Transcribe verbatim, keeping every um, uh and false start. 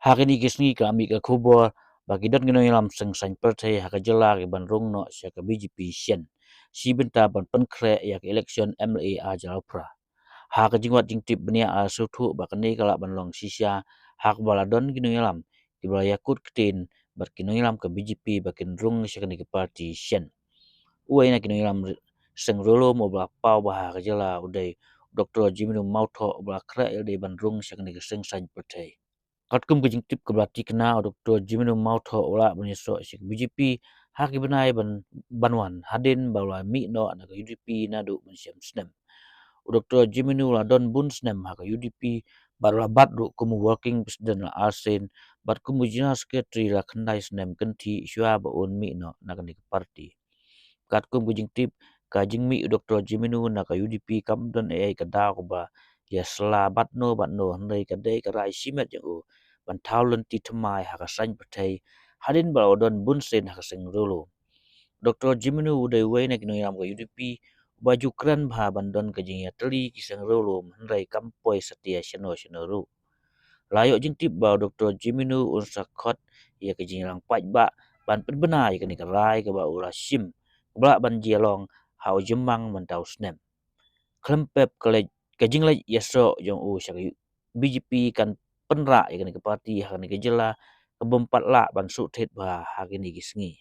Ha kine ki sngi ka la mih ka khubor ba ki don ki nongïalam seng saiñ pyrthei ha ka jylla ki ban rung noh sha ka B J P shen, shi bynta ban pynkhreh ïa ka election M L A ar hajar arphew. Ha ka jingwad jingtip bniah la sngewthuh ba kane ka lah ban long shisha ha kaba la don ki nongïalam kiba la ïakut ktien bad ki nongïalam ka B J P ba kin rung sha kane ka party shen. Uwei na ki nongïalam seng riewlum uba la paw bha ha ka jylla u dei Doctor Jeminu Mawthoh uba la khreh ïalade ban rung sha kane ka seng saiñ pyrthei. Katkum ka jingtip kaba la thikna, u Doctor Jeminu Mawthoh u lah ban ïasoh sha ka B J P ha ki bnai ban, ban wan, hadien ba u la mih noh na ka U D P naduh mynshem snem. U Doctor Jeminu u la don bun snem ha ka U D P bad u la bat ruh kum u working president la arsien bad kum u general secretary la khyndai snem kynthih shuwa ba un mih noh na kane ka party. Katkum ka jingtip, ka jingmih u Doctor Jeminu na ka U D P kam don ei ei ka daw kaba ïa sla bad no bad no, hynrei ka dei ka rai shimet jong u ban thaw lynti thymmai ha ka saiñ pyrthei hadien ba u don bun sien ha ka seng riewlum. Doctor Jeminu u dei uwei na ki nongïalam ka U D P uba ju kren bha ban don ka jingïatylli ki seng riewlum, hynrei kam poi satia shano shano ruh. La ïoh jingtip ba u Doctor Jeminu un sa khot ïa ka jingïalang paidbah ban pynbna ïa kane ka rai kaba u la shim, kaba lah ban jia long ha u Jymmang mynta u snem. Khlem pep ka leit, ka jingleit ïasoh jong u sha ka B J P kan pynrah ïa kane ka party ha kane ka jylla ka bym pat lah ban shu thied bha ha kine ki sngi.